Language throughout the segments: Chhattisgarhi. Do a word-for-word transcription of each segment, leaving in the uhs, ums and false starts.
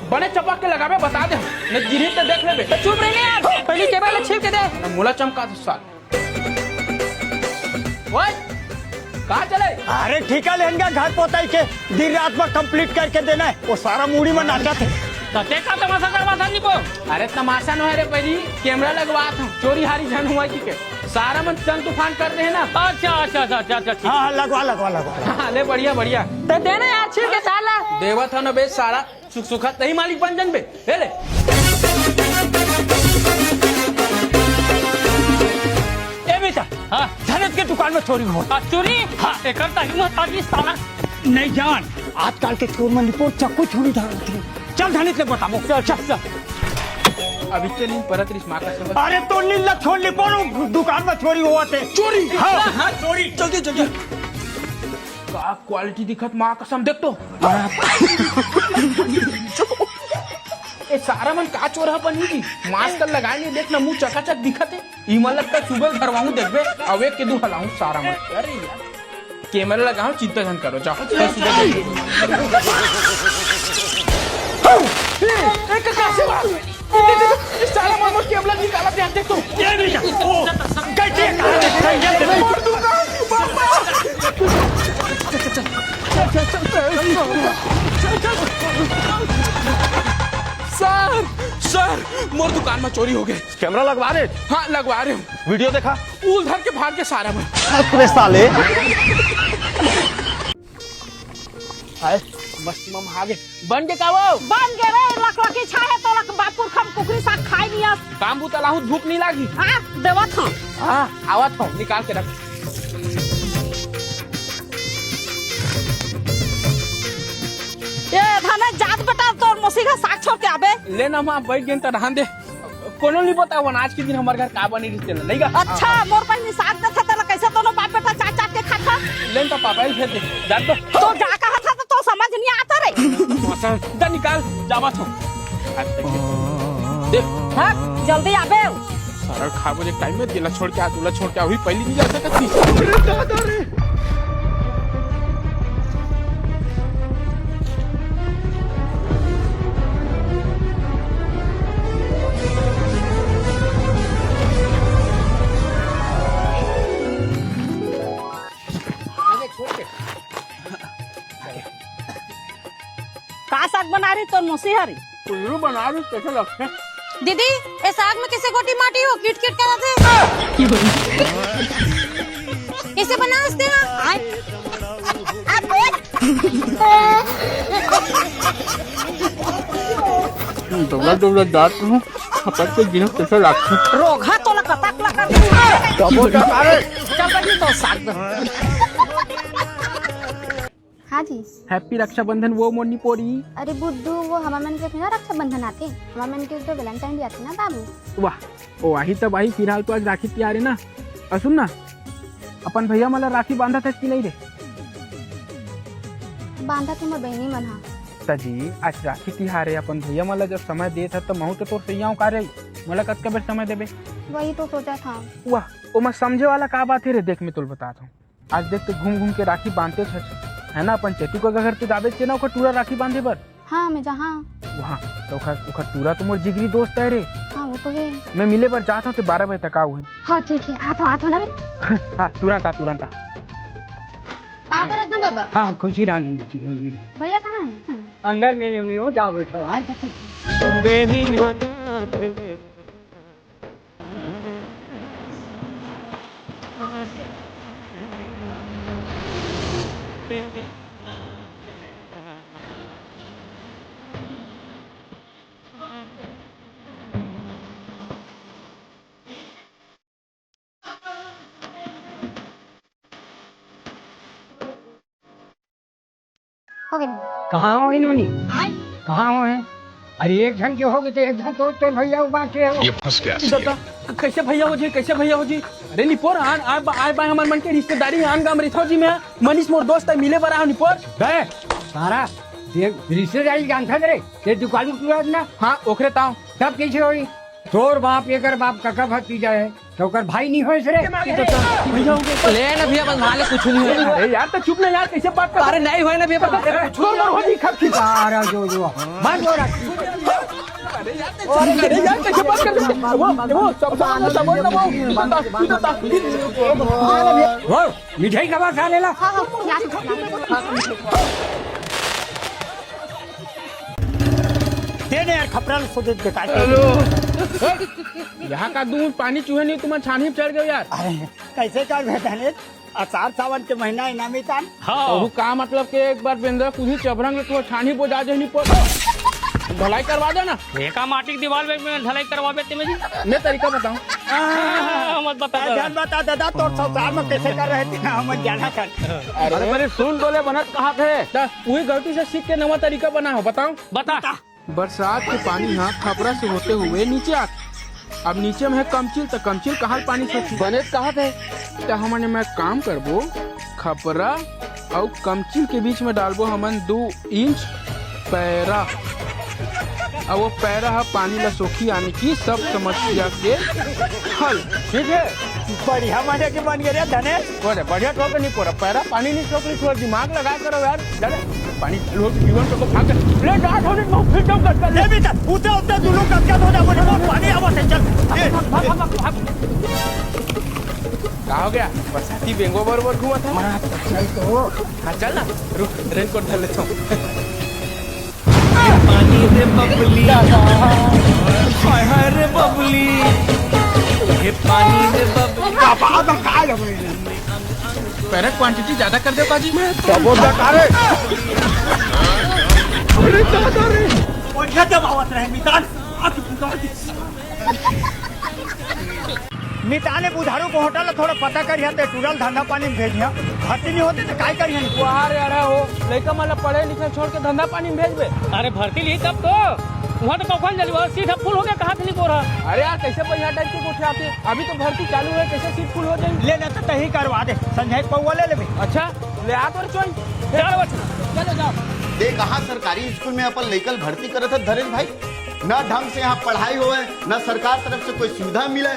बने चपक के लगाबे, बता दे, नहीं गिरही त देख लेबे। त चुप रह ना यार, पहली camera ला छील के दे। ना मोला चमका दे साल। ओए, कहाँ चले? अरे ठीका लेन गा घर पोताई के, दिन रात में complete करके देना हे। वो सारा मुड़ी में नाचत हे। त तें का तमाशा करवाथस निपोर? अरे तमाशा नोहे रे, पहली camera लगवाथंव, चोरी हारी झन होवय कहिके। सारा मन चल तूफान कर दे हे ना। अच्छा, अच्छा, अच्छा, अच्छा, अच्छा, ठीक। हाँ, हाँ, लगवा, लगवा, लगवा। हाँ, ले बढ़िया, बढ़िया। त दे ना यार, छील के साला। देवत हंव ना बे साला। सुखसुखा तहीं मालिक बन जन बे। ए ले। ए बेटा, हाँ। धनेत के दुकान में चोरी होगे। आ, चोरी? हाँ। एकर त हिम्मत आगे साला। नहीं जान, आजकल के चोर मन निपोर चक्कू छुरी धरथे। चल धनेत ले बताबो। चल, चल, चल। अभी चल इन परत रिस माँ का समझ। अरे तो नीला छोड़ निपोर दुकान में चोरी होवत हे। चोरी? हाँ। हाँ, चोरी। जल्दी, जल्दी। का quality दिखत, माँ कसम, देख तो। ए, सारा मन का चोर ह बनी जी? Mask लगाए नहीं, देख ना, मुंह चकाचक दिखत हे। इमन लगता सुबह धरवाहूं, देखबे, अउ एक के दू हलाहूं सारा मन। अरे यार, camera लगाहूं, चिंता झन करो, जाओ। ए, ए, का, का सेवा? ए, ए, ए, ए, साला मन मोर camera निकालत हे, देख तो। ए बेटा, ओ, कैसे कहा थे? मोर दुकान, बाबा। सर, सर, मोर दुकान में चोरी होगे। Camera लगवा रहे? हाँ, लगवा रहे हंव। Video देखा? उल धर के भाग गे सारा मन। अरे साले। हाय, मस्त मम हागे। बन गे का वो? बन गे रे, लकलकी छाहे तो लक बापुर खम कुकरी साग खाई लिया। काम बूता लाहू, भूख नहीं लागी। हाँ, देवत हंव। हाँ, आवत हंव, निकाल के रख। ए, धने जात बेटा, तोर मौसी घर साग छोड़ के आबे। ले ना माँ, बैठ गेन त रहन दे। कोनो नहीं बतावन, आज के दिन हमर घर का बनी रिहिस तेला, नहीं गा? अच्छा, मोर पहिली साग देथे तेला कैसे दोनों बाप बेटा चाट चाट के खाता? लेन तो पापा ही फेर दे, जान तो। तो जा कहा था तो, तो समझ नहीं आता रे। मौसम, जा निकाल, जावा तो। देख। हाँ, जल्दी आबे। सारा खाबो जे टाइम में, तेला छोड़ के आ, तोला छोड़ के आ, वही पहली नहीं जा सकत थी। अरे दादा रे। का साग बना रही तोर मौसी हरी? कुल्लू बना रही, कैसे लगथे? दीदी, ए साग में कैसे गोटी माटी हो, किट किट करत हे? कैसे बनावस तेला? आय। डबल डबल दांत हूँ, खपत के गिनत कैसे लागथे? रोगहा तोला कतक ला कर दे। डबल डबल, अरे। चल बनी तो साग दे। हाँ जी। Happy रक्षाबंधन वो मोर निपोरी। अरे बुद्धू, वो हमर मन के थोड़ा रक्षाबंधन आथे, हमर मन के तो Valentine Day आथे ना बाबू। वाह, ओ आही तब आही, फिलहाल तो आज राखी तिहार हे ना। अउ सुन ना, अपन भैया मन ला राखी बांधत हस कि नहीं रे? बांधत हे मोर बहिनी मन हा। त जी, आज राखी तिहार हे, अपन भैया मन ला जब समय देत हस, त महू तो तोर सैया हूँ का रे, मोला कतका बेर समय देबे? वही तो सोचत हंव। वाह, ओमा समझे वाला का बात हे रे? देख, मैं तोला बतात हंव। आज देख, ते घूम घूम के राखी बांधते हस, है ना? अपन चेतू का घर तो जाबे चे ना, ओकर टूरा राखी बांधे बर। हाँ, मैं जहाँ। वहाँ तो ओकर, ओकर टूरा तो मोर जिगरी दोस्त हे रे। हाँ, वो तो हे। मैं मिले बर जात हंव, ते बारह बजे तक आऊ। हाँ, ठीक हे, आत हंव, आत हंव ना रे। हाँ, तुरंत आ, तुरंत आ। आप रख दो बाबा। हाँ, खुशी रानी। भैया कहाँ हे? अंदर में नहीं हो, जाओ बैठो। हाँ, ठीक हे। हो गे। कहाँ हो इन्होंने? कहाँ हो है? अरे एक झन के हो गे तो एक झन तो, तो भैया बाँचे हो। ये फंस गया सी। कैसे भैया हो जी, कैसे भैया हो जी? अरे निपोर, आन, आय बा, आय बा, हमर मन के रिश्तेदारी हे, आन गाँव में रहिथंव जी मैं। मनीष मोर दोस्त हे, मिले बर आय हंव निपोर। बे, सारा, ये रिश्तेदारी जानथस रे, ये दुकान में पूरा ना। हाँ, ओकरे ताव। तब कैसे होई? तोर बाप एकर बाप कका भतीजा हे, त ओकर भाई नहीं होइस रे। भैया हो गए। ले ना भैया, बस भाले कुछ नहीं होय। अरे यार, तो चुप ना यार, कैसे बात कर? अरे नहीं होय ना भैया, बस तोर मोर हो जी, खप खिपा। अरे जो, जो। बंद हो रहा। अरे यार, कैसे बात कर? वो, वो, सब, सब, सब, सब, वो, मिठाई खवा साले ला। दे दे यार, खपरा ला सो दे, बेकार। हेलो। यहाँ का दूध पानी चूहे नहीं, तुम्हारे छानी पे चढ़ गए यार। अरे, कैसे कर बेटा ने? आषाढ़ सावन के महीना है ना मितान? हाँ। अहू का मतलब के एक बार बेंदरा कुल्ही चबरंग ले तो छानी बोजा जहनी पर ढलाई करवा देना। एका माटी के दीवार में, में ढलाई करवाबे ते में जी। मैं तरीका बताऊं। हाँ, मत बता अरे दादा। ध्यान बता दादा, तोर संसार में कैसे कर रहे थे ना, हम जाना कर। अरे अरे मेरी सुन डोले बनत कहाँ थे? ता वही गलती से सीख के नवा तरीका बना हो, बताओ। बता। बरसात के पानी ह खपरा से होते हुए नीचे आत। अब नीचे में है कमचिल, त कमचिल कहाँ ले पानी सोखी? बने त कहा थे। त हमन एमा काम करबो, खपरा अउ कमचिल के बीच में डालबो हमन दू इंच पैरा। अब वो पैरा ह पानी ला सोखी, यानी कि सब समस्या के हल। ठीक है, बढ़िया मजा के बन गए रे धनेश। अरे बढ़िया तो नहीं कोरा, पैरा पानी नहीं सोख ली, थोड़ा दिमाग लगा करो यार। जा रे, पानी लोग जीवन को भाग ले जा, थोड़ी बहुत फिर तुम कर ले। ले बेटा, उतना, उतना दोनों का क्या होता है, वो पानी आवा से चल। ए, भाग, भाग, भाग, भाग। का हो गया? बरसाती बेंगो बरोबर घूमा था। चल तो। हाँ, चल ना, रुक, रेनकोट डाल लेता हूँ। पानी रे बबली, हाय हाय रे बबली, हे पानी रे बबली। पैरा क्वांटिटी ज्यादा कर दो काजी। क्या बोल रहा है? अरे दादा रे। बढ़िया जब आवत रहे मितान, आग बुझा दी। मितान, बुधारू को होटल थोड़ा पता करिया, ते टूरल धंधा पानी में भेजिया। भर्ती नहीं होते तो काय करिया? वाह रे, अरे हो, लइका मन ला पढ़े लिखे छोड़ के धंधा पानी में भेजबे। अरे भर्ती ली तब तो। वहाँ तो कौन जली, वहाँ सीट अब फुल हो गया, कहाँ से नहीं बोल रहा? अरे यार, कैसे बढ़िया टाइम से उठे आते? अभी तो भर्ती चालू है, कैसे सीट फुल हो जाएगी? ले ना तो तही करवा दे, संजय पौवा ले लेबे। अच्छा, ले आ तोर चोई। चलो बच्चा, चलो जाओ। देख, कहाँ सरकारी स्कूल में अपन लइकन भर्ती करत है धरेश भाई, ना ढंग से यहाँ पढ़ाई होवे, ना सरकार तरफ से कोई सुविधा मिले।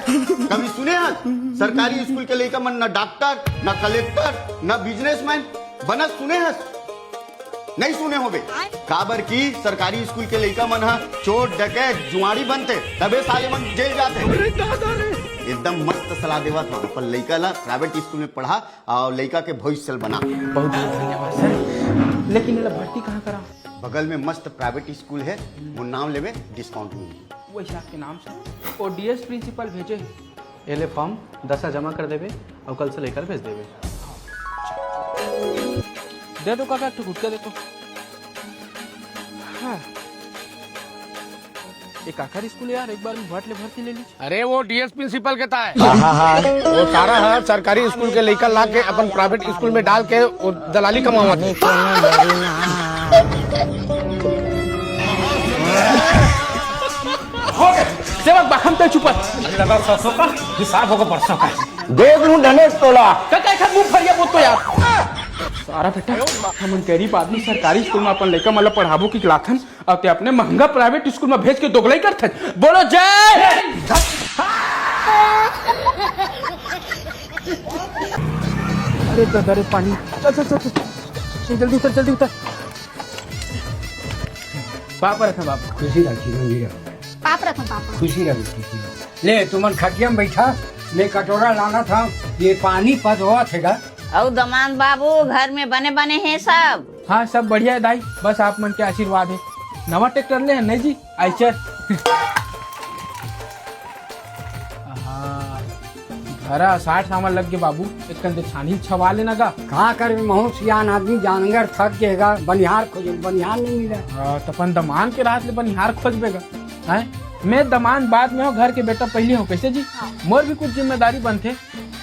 कभी सुने हस सरकारी स्कूल के लइका मन ना डॉक्टर, ना कलेक्टर, ना बिजनेसमैन बनत सुने हस? नहीं सुने होबे, काबर कि सरकारी स्कूल के लइका मन ह चोर, डकैत, जुआड़ी बनथे, तभे साले मन जेल जाथे। अरे दादा रे। एकदम मस्त सलाह देवत हंव, अपन लइका ला प्राइवेट स्कूल में पढ़ा अउ लइका के भविष्य ल बना। बहुत बहुत धन्यवाद सर, लेकिन एला भर्ती कहाँ करांव? बगल में मस्त प्राइवेट स्कूल हे, वो नाम लेबे, डिस्काउंट मिलही। वैशाख के नाम से वो डीएस प्रिंसिपल भेजे हे। ये ले फॉर्म, दस जमा कर देबे अउ कल से लइका ल भेज देबे। दे दो काका, एक ठो गुटखा दे तो। हाँ। ये काकर स्कूल हे यार, एक बार में भट ले भर्ती ले ली। अरे वो डीएस प्रिंसिपल के ताय। हाँ, हाँ, हाँ। वो सारा ह सरकारी स्कूल के लइका ला के अपन प्राइवेट स्कूल में डाल के वो दलाली कमावत हे। हो गए। सेवक बा, हम तो चुप हन। लगा सरसों का, हिसाब होगा परसों का। देख लूं धनेश तोला। काका, एक हाथ मुंह फरिया बोल तो यार। सारा बेटा, हमन गरीब आदमी सरकारी स्कूल में अपन लइका मन ला पढ़ाबो कि लाथन, अउ ते अपने महंगा प्राइवेट स्कूल में भेज के दोगलई करथन। बोलो जय हिंद। अरे दादा रे पानी। चल, चल, चल, चल। चल, जल्दी उतर, जल्दी उतर। पाप रखा बाबू। खुशी रखी, रंगीरा। पाप रखा बाबू। खुशी रखी, खुशी रखी। ले, तुमन खटिया में बैठा, मैं कटोरा लाना था, ये पानी पधवा थे गा। अउ दमांद बाबू, घर में बने बने हे सब? हाँ, सब बढ़िया हे दाई, बस आप मन के आशीर्वाद हे। नवा ट्रैक्टर ले हन नहीं जी, आइचर। हाँ, घरा साठ सामान लग गे बाबू, एक कंदे छानी छवा लेना गा। का करबे, महूं सियान आदमी, जानगर थक गेगा, बनिहार खोजे, बनिहार नहीं मिला। हाँ, त अपन दमांद के राहत ले बनिहार खोजबे गा। हैं? मैं दमांद बाद में हंव, घर के बेटा पहली हंव, कैसे जी? हाँ। मोर भी कुछ जिम्मेदारी बनथे,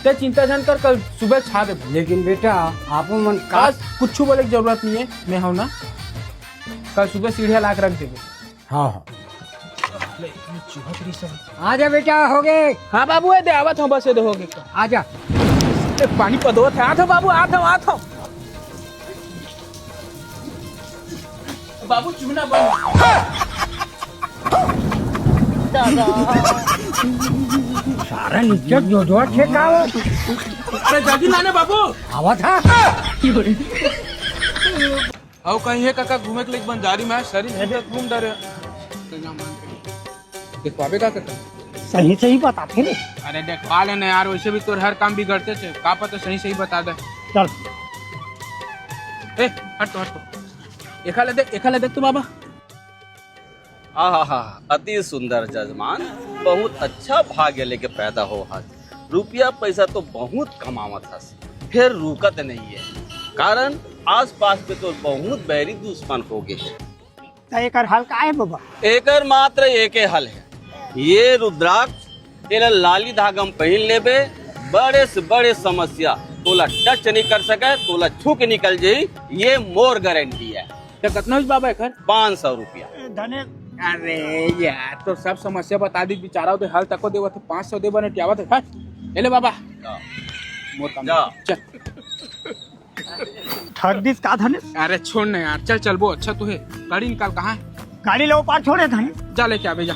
ते चिंता झन कर, कल सुबह छा देबो। लेकिन बेटा, आप मन का बस कुछ बोले के जरूरत नहीं है, मैं हंव ना, कल सुबह सीढ़िया ला के रख देबो। हाँ, हाँ। ले, ये चूहा तेरी सब। आजा बेटा, हो गए। हाँ बाबू, ये दे, आवत हंव, बस ये दे, हो गए। आजा। ए, पानी पदोत हे, आत हंव बाबू, आत हंव, आत हंव। बाबू, चूना बंद। सारा नीचे जोजवा छे का हो? अरे जल्दी लाने बाबू। आवा था। अउ कहीं हे कका घूमे के लिए बंजारी में शरीर में घूम डरे। देखवाबे का कका? सही सही बताथे रे। अरे देखवा लेना यार, वैसे भी तोर हर काम बिगड़ते छे, का पता सही सही बता दे। चल। ए, हट तो, हट तो। एखा ले देख, एखा ले देख तो बाबा। आहा, अति सुंदर जजमान, बहुत अच्छा भाग्य लेके पैदा हो हस। रुपया पैसा तो बहुत कमावत हस, फेर रुकत नहीं है, कारण आसपास में तो बहुत बैरी दुश्मन हो गए हैं। त एकर हल का है बाबा? एकर मात्र एके हल है, ये रुद्राक्ष, एला लाली धागा में पहिन लेबे, बड़े से बड़े समस्या तोला टच नहीं कर सके, तोला छू के निकल जाई, ये मोर गारंटी है। त कतना होइस बाबा एखर? पाँच सौ रुपया। ए, धने अरे यार, तो सब समस्या बता दी, बेचारा ओदे हल तको देवत है, पाँच सौ दे बने टियावत है। हट, ए ले बाबा। जा। मोर काम जा। चल। ठग दिस का धने? अरे छोड़ ना यार, चल चलबो, अच्छा तो है। गाड़ी निकाल, कहाँ है? गाड़ी ले ओ पार छोड़े धने। जा लेके आबे, जा।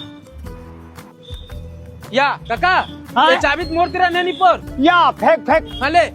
या, कका, हाँ? ये चाबी तो मोर तेरा नहीं पर। या, फेंक, फेंक। हाँ, ले।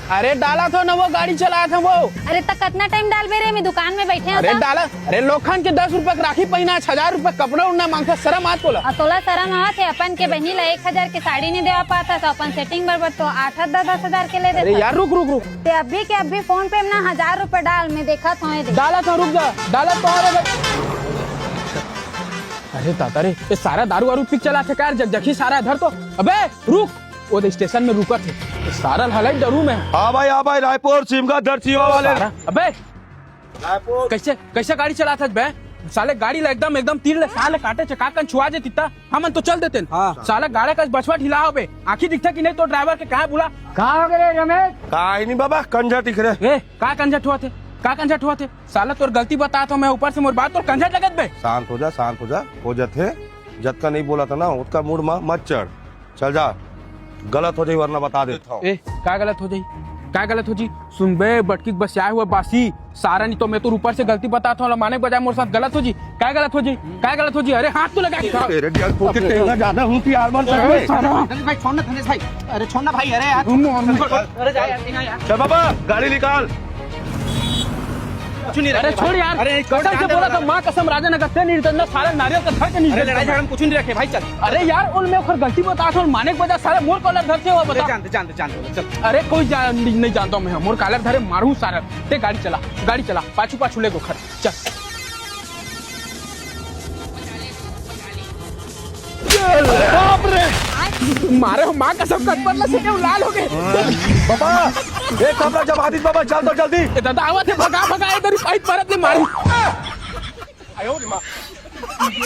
अरे डालत हो ना वो, गाड़ी चलात हो वो। अरे त कतना टाइम डालबे रे, मैं दुकान में बैठे हंव अरे त। डाला, अरे लोखन के दस रुपया के राखी पहिना, आज हजार रुपया कपड़ा उड़ना मांगता, शरम आत तोला। अ तोला शरम आवत हे, अपन के बहिनी ला एक हजार के साड़ी नहीं देवा पात हस, अपन सेटिंग बर बर तो आठ आठ दस दस हजार के ले अरे देथस। यार रुक रुक रुक। ते अभी के अभी फोन पे ना हजार रुपया डाल, मैं देखत हंव, ए दे। डालत हंव, रुक जा, डालत तो हंव रे। अरे दादा रे, ये सारा दारू वारू पी के चलाथे का यार, जकजकी सारा, धर तो। अबे रुक, वो तो स्टेशन में रुकत हे, सारा ल हलई डरहूं मैं। हाँ भाई, हाँ भाई, रायपुर, सीमगढ़, दरसिवा वाले। सारा, अबे रायपुर। कैसे, कैसे गाड़ी चलात हस बे? साले गाड़ी ला एकदम, एकदम तीर ले साले काटे चे, का कन छुआ जे तित्ता, हमन तो चल देतेन। हाँ। साला गाड़ा कस बछवा ढिला हो बे, आँखी दिखथे कि नहीं तो ड्राइवर के कहाँ बुला। का हो गे रे रमेश? का ही नहीं बाबा, कंझट दिख रे। ए, का कंझट होवत हे? का कंझट होवत हे? साला तोर गलती बतात हंव मैं, ऊपर से मोर बात तोर कंझट लगत बे। शांत हो जा, शांत हो जा, हो जथे। जतका नहीं बोला था ना, ओतका मूड में मत चढ़। चल जा, गलत हो जाई वरना बता देत हंव। ए, का गलत हो जाई? का गलत हो जाई? सुन बे, बटकी के बसियाए हुआ बासी, सारा नहीं तो मैं तोर ऊपर से गलती बतात हंव, माने के बजाय मोर साथ गलत हो जाई। का गलत हो जाई? का गलत हो जाई? अरे हाथ तो लगा के तेरे दिया को के तेरा ज्यादा हूँ कि यार मन अरे सारा। धनेश भाई, छोड़ ना धनेश भाई, अरे छोड़ ना भाई, अरे यार। अरे जा यार, नहीं यार। चल बाबा, गाड़ी निकाल। कुछ नहीं अरे रखे छोड़ भाई। यार, अरे, कसम से बोला था, माँ कसम, राजन, अगर ते नहीं रहता ना, सारा नारियल का धर के नहीं अरे, देता लड़ाई मैं। झगड़ा में कुछ नहीं रखे भाई, चल। अरे यार, उनमें ओखर गलती बता था, माने के बजाय सारा मोर कॉलर धरते हो, बता। जानते, जानते, जानते, चल। अरे कोई जा-, नहीं, नहीं जानता हूँ मैं, मोर कॉलर धरे मारू सारा। ते गाड़ी चला, गाड़ी चला, पाछू पाछू ले गो खर, चल। बाप रे! मारे हो माँ कसम, कट पड़ला से लाल हो गए। बाबा, एक कमरा जब आदित बाबा, चल तो जल्दी। ए दादा, आवत हे, भगा, भगा, इधर ही पाइप मारत ले मारी।